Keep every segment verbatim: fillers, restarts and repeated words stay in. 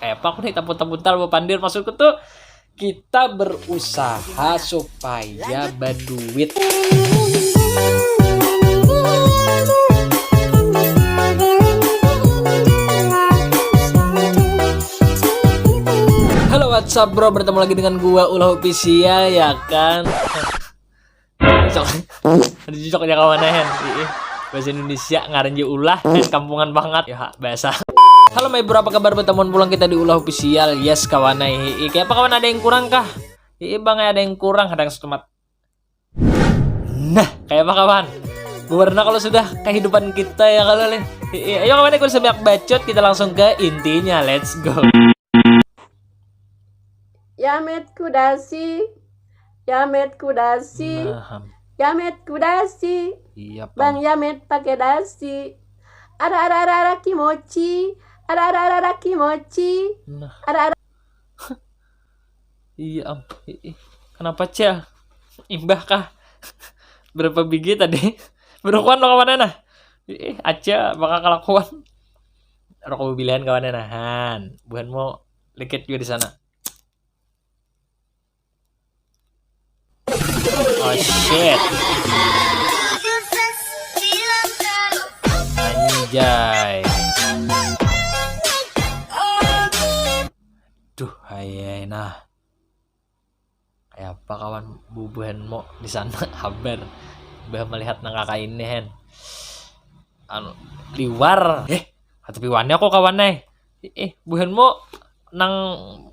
Kayak apa aku nih, tampun-tampun tal bapandir, maksudku tuh kita berusaha supaya berduit. Halo, what's up, bro? Bertemu lagi dengan gua, Ulah Official, ya kan? Cocok. Ada cocoknya kawan, eh. Ih, bahasa Indonesia ngaran je Ulah, eh, kampungan banget. Ya, bahasa. Halo, my bro, apa kabar? Bertemuan pulang kita di Ulah Official. Yes, kawan, eh. Ih, kayak apa, kawan? Ada yang kurang kah? Ih, bang, ada yang kurang, ada yang setumat. Nah, kayak apa, kawan? Bubarna kalau sudah kehidupan kita, ya kalau, leh. Ih, ayo, kawan, aku sebanyak bacot, kita langsung ke intinya. Let's go. Yamet kudasi, Yamet kudasi, Nah, ham. Yamet kudasi. Iya, Bang Pang. Yamet pakai dasi. Ada, ada, ada, ada kimochi. Ada, ada, ada, ada kimochi. Nah. Ada, ada. Iya, am. Ih, ih. Kenapa, Cel? Imbah kah? Berapa bigi tadi? Berukuan lo kawannya, nah. Ih, aja bakal kalakuan. Rokok bilihan kawannya, nah. Han, buhanmu likit juga di sana. Oh, shit. Anjay. Duh, ayah, nah. Kayak apa, kawan, bubuhanmu di sana? Habar. Bah melihat nang kakak ini, hen. Anu, liwar. Eh, tapi wani aku, kawan, eh. Eh, buhanmu nang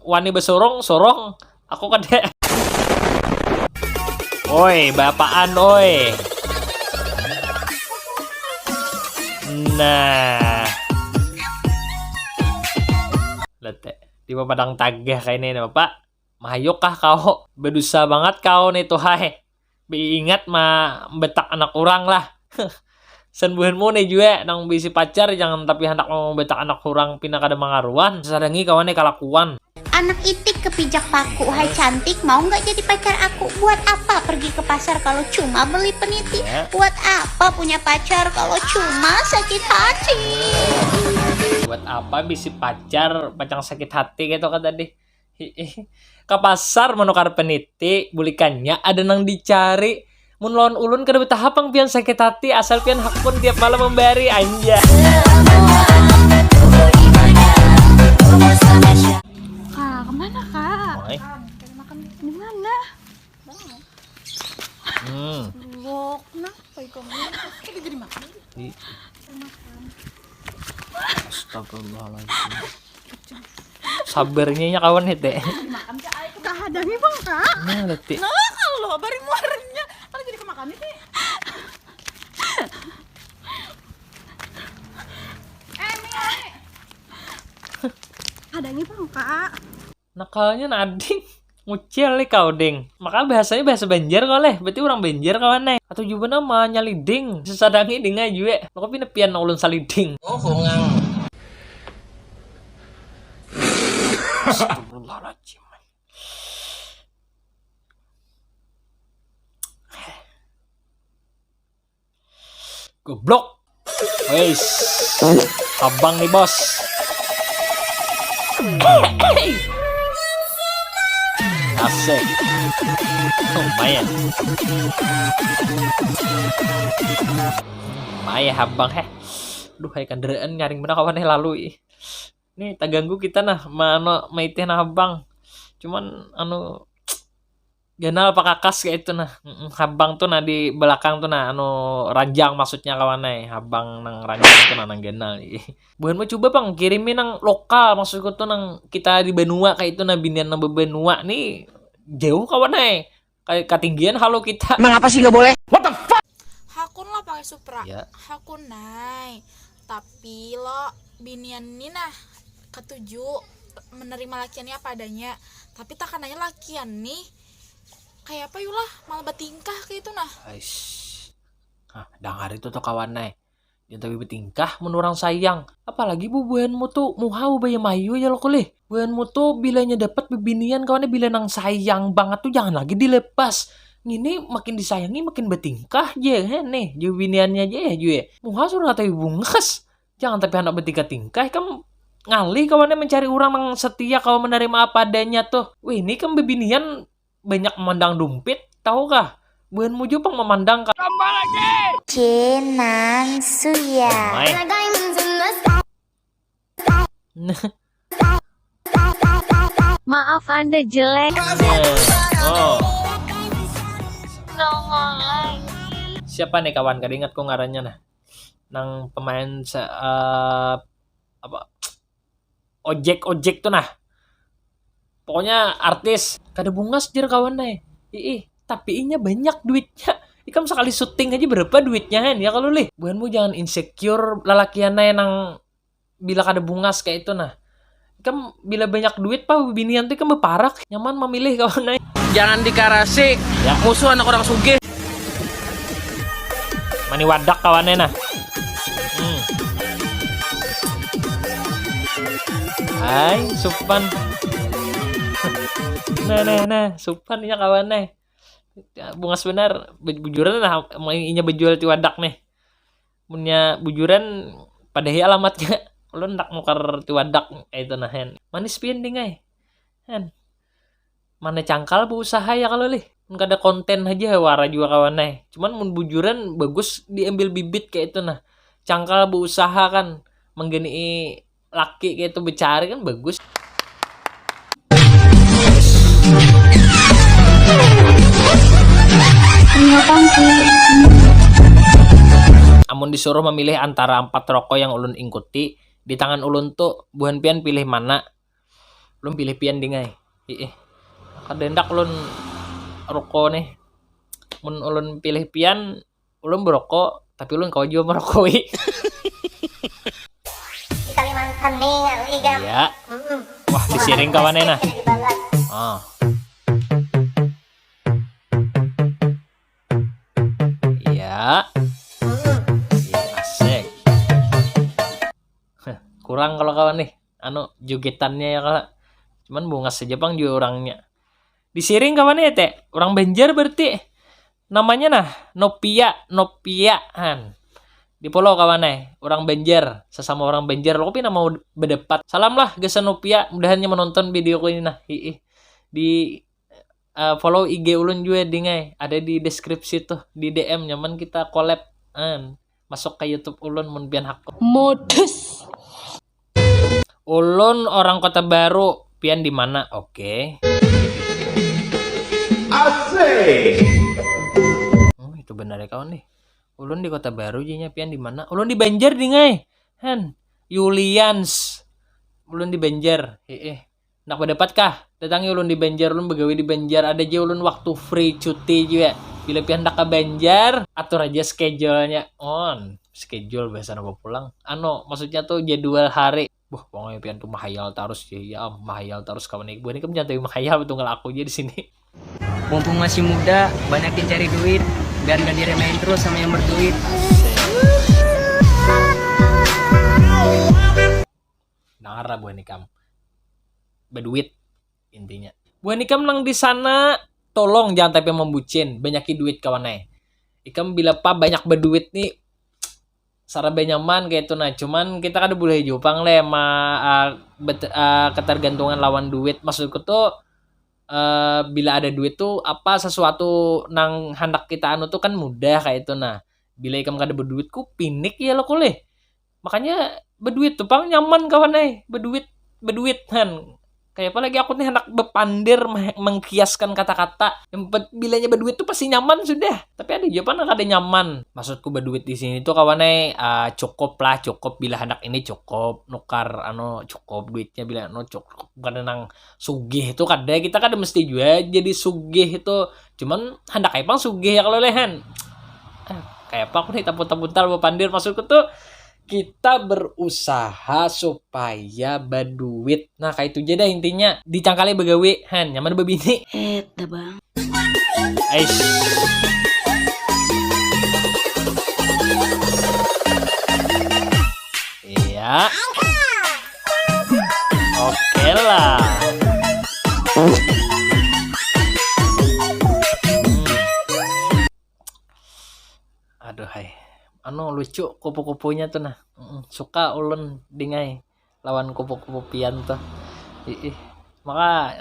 wani besorong, sorong. Aku kada. Oi, bapaan, oi. Nah. Lete, di padang tagah kayak ini, Bapak. Mahayuk kah kau? Bedosa banget kau nih tuh, hai. Beingat ma betak anak orang lah. Sen buhanmu nih jua nang bisi pacar, jangan tapi handak mau betak anak orang pina kada mangaruan. Sadangi kawan nih kalakuan. Anak itik kepijak paku, hai cantik, mau nggak jadi pacar aku? Buat apa pergi ke pasar kalau cuma beli peniti? Ya. Buat apa punya pacar kalau cuma sakit hati? Buat apa bisi pacar pacang sakit hati gitu kan tadi? Hiih. Ka pasar manukar peniti, bulikannya ada nang dicari. Mun lawan ulun kada betahap pang pian sakit hati, asal pian hakun tiap malam membari, anjay. Kak, kemana, Kak? Mai. Di mana? Hmm. Blok, nah, kayak kamu. Ini jadi makan. Di. Astagfirullahaladzim. Sabarnya nya kawan, hete. Kahadangi bang, Kak. Nah, leti. Nah, kalau bari muarnya, kalau jadi kemakan ini. Eh, ini, ini. Kahadangi bang, Kak. Nakalnya nading. Ngucil nih kau, ding. Maka bahasanya bahasa Banjar kau, leh. Berarti orang Banjar kawan, nih. Atau juga nama nyaliding. Sesadangi ding aja, ya. Lo kopi nepian ulun saliding. Oh, bongang. Astagfirullahaladzim. Goblok. Wes. Abang nih, Bos. Asik. Lumayan. Lumayan, abang, heh. Duh, hai kandaraan nyaring benar kawan, eh, lalu ih. Nih, terganggu kita nah, mano maitih nah, abang. Cuman, anu, ganal pakakas kayak itu nah. Mm-mm, habang tuh nah di belakang tuh nah, anu, ranjang maksudnya kawan, eh. Habang nang ranjang tuh nah, nang ganal. Buhanmu coba pang kirimi nang lokal, maksudku tuh nang kita di banua kayak itu nah, binian nang bebanua nih jauh kawan, eh. Kayak ketinggian halo kita. Emang apa sih nggak boleh? What the fuck? Hakun lah pakai Supra. Ya. Hakun, nai. Tapi lo binian ni nah katuju menerima lakiannya apa adanya. Tapi takananya lakian nih kayak apa yulah, malah bertingkah kayak itu nah. Ais. Nah, dengar itu tuh kawan, nai. Jangan tapi bertingkah mun orang sayang. Apalagi bubuhanmu tuh muha ubaya mayu ya lo kulih. Buhanmu tuh bilanya dapat bebinian kawannya, bila nang sayang banget tuh jangan lagi dilepas. Ngini makin disayangi makin bertingkah je, he, nih, je biniannya je, ya, jue. Muha suruh tapi bungas. Jangan tapi anak bertingkah-tingkah, kamu ngalih kawannya mencari orang yang setia kawa menerima apa adanya tuh. Wih, ini kan bebinian banyak memandang dumpit, tahu kah? Buhan muju pang memandang kah? Jenan suya. Mai. Maaf Anda jelek. Oh. Nongol lagi. Siapa nih kawan? Kada ingat ku ngarannya nah. Nang pemain se uh, apa ojek ojek tuh nah. Pokoknya artis kada bungas jer kawan nih. Ih, tapi inya banyak duitnya. Ikam sekali syuting aja berapa duitnya kan ya kalau lih. Buhanmu jangan insecure lalakian nang bila kada bungas kayak itu nah. Ikam bila banyak duit pah binian tuh ikam beparak nyaman memilih kawan nai. Jangan dikarasi Ya. Musuh anak orang sugih. Mani wadak kawannya nah. Hmm. Hai, supan. Nah, nah, nah, supan inya kawan nih. Ya, bungas benar. Bujuran nah, inya bejual ti wadak nih. Munnya bujuran padahi alamatnya. Ulun hendak nukar ti wadak kayak itu nah hen. Manis pian ding ai. Hen. Mana cangkal beusaha ya kalau lih. Mun kada konten aja wara juga kawan nai. Cuman mun bujuran bagus diambil bibit kayak itu nah. Cangkal beusaha kan menggenii laki kayak itu becari kan bagus. Amun disuruh memilih antara empat rokok yang ulun ingkuti di tangan ulun tuh buhan pian pilih mana? Ulun pilih pian ding ai. Hiih. Kada hendak ulun rokok nih. Mun ulun pilih pian, ulun berokok, tapi ulun kawa jua merokoi. Di Kalimantan nih ngalih gam. Iya. Mm-mm. Wah, disiring kawannya nah. Dibalas. Ah. Iya. Mm-mm. Iya, asik. Heh, kurang kalau kawan nih. Anu jogetannya ya kalau. Cuman bungas saja pang juga orangnya. Disiring kawannya ya teh. Orang Banjar berarti. Namanya nah Nopia, Nopia han. Di follow kawan eh. Orang Banjar, sesama orang Banjar. Lo kopi nama berdebat. Salam lah gasa Nopia. Mudahannya menonton videoku ini nah. Hiih. Di eh, follow I G ulun juga ding ai. Ada di deskripsi tuh, di D M nyaman kita collab. An. Masuk ke YouTube ulun mun pian hakun. Modus. Ulun orang Kota Baru, pian di mana? Oke. Asik. Oh, itu benar ya kawan nih. Ulun di Kota Baru jinya pian di mana? Ulun di Banjar ding ai. Han. Yulians. Ulun di Banjar. Heeh. Nak berdapat kah? Datangi ulun di Banjar, ulun begawi di Banjar, ada aja ulun waktu free cuti juga. Bila pian hendak ke Banjar, atur aja schedule-nya. On, schedule bahasa apa pulang? Ano, maksudnya tuh jadwal hari. Wah, pokoknya pian tuh mahayal terus ya, ya mahayal terus kawan nih. Bukan ikam jantai mahayal betul ngelak aku aja di sini. Mumpung masih muda, banyakin cari duit biar nggak diremehin terus sama yang berduit. Dengar lah buah nikam. Berduit intinya. Buah nikam nang di sana tolong jangan tapi membucin, banyaki duit kawan eh. Ikam bila pa banyak berduit nih saraba nyaman kayak itu nah. Cuman kita kada boleh jupang leh ma uh, bet, uh, ketergantungan lawan duit. Maksudku tuh uh, bila ada duit tuh apa sesuatu nang hendak kita anu tuh kan mudah kayak itu nah. Bila ikam kada berduit ku pinik ya lo kulih. Makanya berduit tuh pang nyaman kawan eh. Berduit berduit han. Kayak apa lagi aku nih hendak bepandir mengkiaskan kata-kata. Yang bilanya berduit tuh pasti nyaman sudah. Tapi ada juga pang kada nyaman. Maksudku berduit di sini tuh kawan eh uh, cukup lah cukup bila hendak ini cukup nukar ano cukup duitnya bila ano cukup bukan nang sugih itu kada kita kada mesti juga jadi sugih itu cuman hendak kayak pang sugih ya kalau lehen. Ah, kayak apa aku nih tampun-tampun tal bepandir maksudku tuh kita berusaha supaya berduit. Nah, kayak itu aja dah intinya. Dicangkali begawi, han, nyaman bebini. Eh, dah bang. Eish. Iya. Oke lah. Aduh hai. Anu lucu kupu-kupunya tuh nah. Suka ulun dingai. lawan kupu-kupu pian tuh. Iih. Maka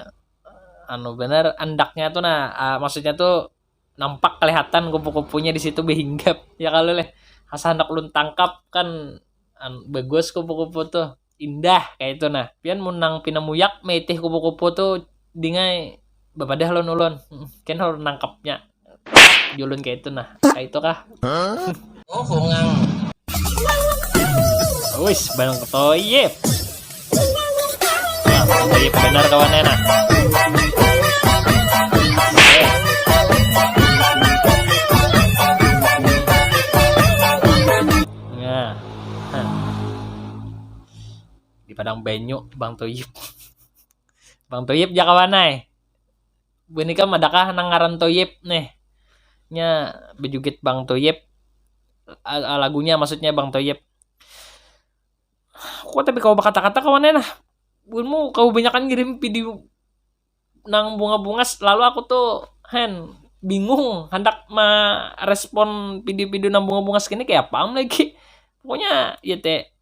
anu bener andaknya tuh nah, ah, maksudnya tuh nampak kelihatan kupu-kupunya di situ behinggap. Ya kalau leh, asa hendak ulun tangkap kan an, bagus kupu-kupu tuh. Indah kayak itu nah. Pian mun nang pina muyak meitih kupu-kupu tuh dingai bapadah lawan ulun. Ken ulun nangkapnya. Julun kayak itu nah. Kayak itu kah? Oh, hongang. Wis, barang ketoyip. Nah, ketoyip benar kawan enak. Nah. Hah. Di padang banyu, Bang Toyip. Bang Toyip ja kawan ai. Buhan ikam adakah nang ngaran Toyip nih? Nya bejugit Bang Toyip. A- a- lagunya maksudnya Bang Toyip. Aku tapi kau bakata-kata kawan ai nah. Buhanmu kau banyakan ngirim video nang bunga-bungas lalu aku tuh hen bingung hendak merespon video-video nang bunga-bungas gini kayak apa am lagi. Pokoknya ya teh.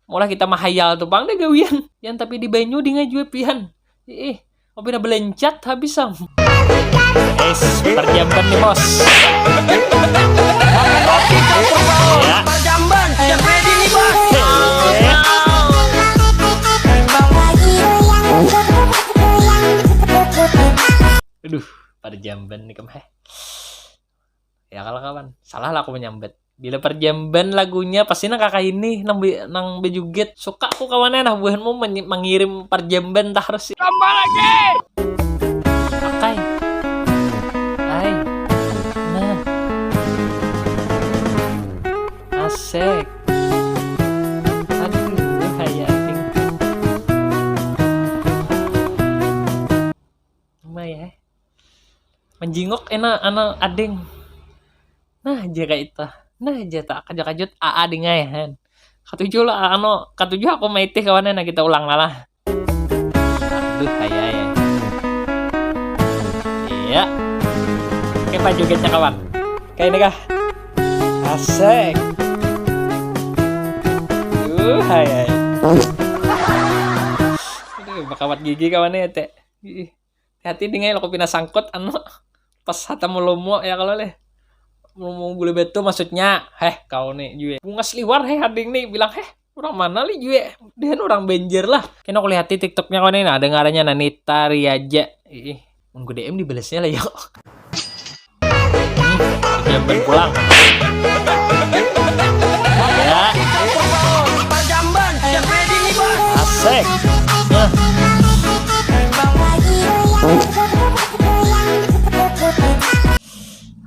Maulah kita mahayal tuh pang deh gawian. Yang tapi di banyu dingai jua pian. Ih, mau pina belencat habis am. Es, perjamban nih bos. Ya. Perjamban, siap ready nih bos. Aduh, perjamban nih kemah. Ya kalau kawan, salah lah aku menyambat. Bila perjamban lagunya pasti nang kakak ini nang be, nang bejugit. Suka aku kawannya nah buhanmu menyi- mengirim perjamban tah harus. Tambah lagi. Pakai. Ai. Nah. Asik. Aduh, bahaya ting. Lumayan. Menjingok ena ana ading. Nah, jaka itu. Nah, jata kajut-kajut aa dingai han. Katuju lah anu, katuju aku maitih kawannya nah kita ulang lah. Aduh, hayai. Iya. Oke, Pak jogetnya kawan. Kayak ini kah? Asik. Uh, hayai. Aduh, bakawat gigi kawannya ya, Teh. Ih. Hati dingai lo pina sangkut anu pas hata melomo ya kalau leh melomo gula batu maksudnya heh kau nih jue bungas liwar heh hading nih bilang heh orang mana li jue dia orang banjir lah kena aku lihat tiktoknya kau nih nah ada ngarannya Nanita Riaja ih mun gue D M dibalasnya lah yuk Jamban pulang. Ya. Jamban, siap ready nih bos. Asik. Nah.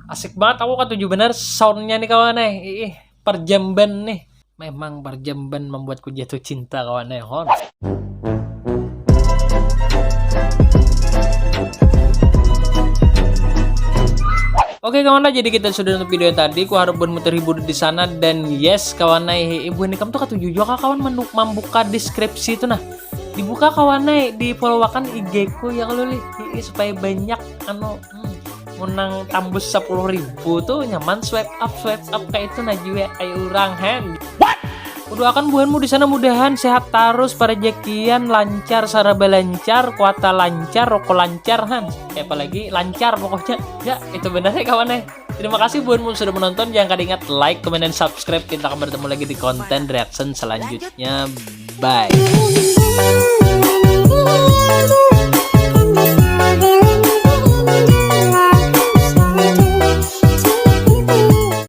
Asik banget aku katuju bener soundnya nih kawan eh. Ih, perjamban nih. Memang parjamban membuatku jatuh cinta kawan eh hon. Oke kawan lah, jadi kita sudah nonton video tadi. Ku harap buatmu terhibur di sana dan yes kawan eh, ibu nikam tuh katuju juga kawan membuka deskripsi itu nah. Dibuka kawan eh, di followakan I G ku ya kalau lih supaya banyak anu hmm, menang tambus sepuluh ribu tuh nyaman swipe up swipe up kayak itu nah juga kayak orang hen. What? Kudoakan buhanmu di sana mudahan sehat terus, perejekian lancar, saraba lancar, kuata lancar, rokok lancar han. Ya, apalagi lancar pokoknya. Ya, itu benar ya kawan eh. Terima kasih buhanmu sudah menonton. Jangan kada ingat like, comment, dan subscribe. Kita akan bertemu lagi di konten reaction selanjutnya. Bye.